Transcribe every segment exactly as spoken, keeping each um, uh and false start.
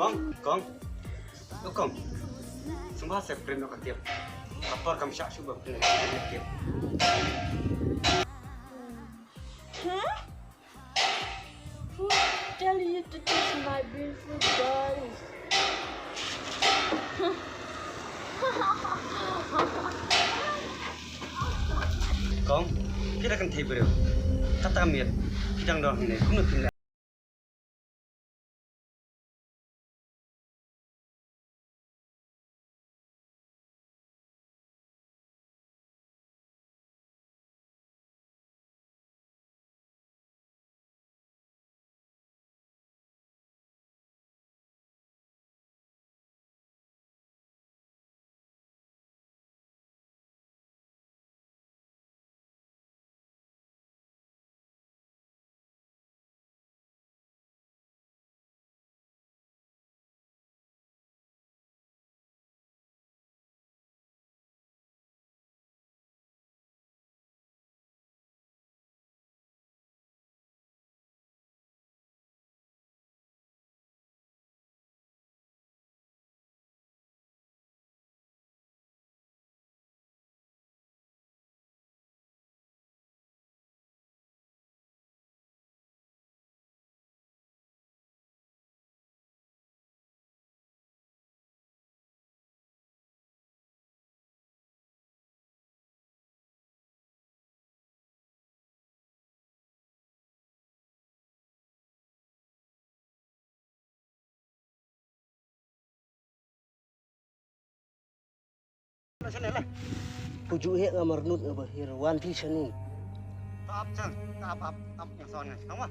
Kong, kong. O kong. Sngewbha sa print noh ka tip. Ka por kam shah shuh ba print noh ka tip. Huh? Who tell you to touch my beautiful body? Kong, phi da kynthei briew. Kata miet, phi dang don hangne, kumno phin leh? Pujuk heh nga marngut nga bahir wan phi shani. Tap chan, tap, tap, tap, yang son, yang son.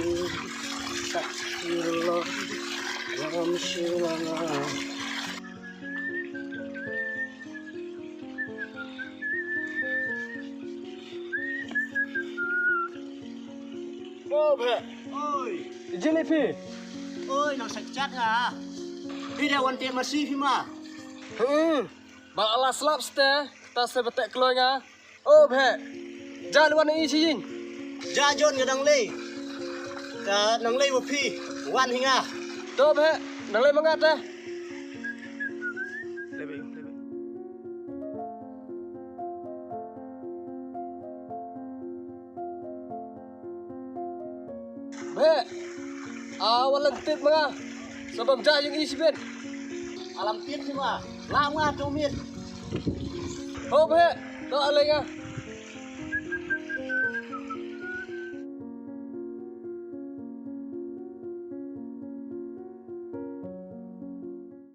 Shisha, shisha, shisha. O Bheh. Oi. Jin ïa phi. Oi, nang sa kjat nga. Phi dei wan teh masi phi ma. Hmm. Ba la slap ste, ta se ba teh kloi nga. O Bheh. Ja leh wan ïa i shi jin. Ja Jon, nga dang lei. Ka nang lei wa phi. Wan hi nga. To Bheh, nang lei ma nga te. Bheh. A, wan lang tip ma nga. Sa bam ja jin i shi bit. Alam tip shi ma. Lam nga tu mit. Ho Bheh. To alai nga.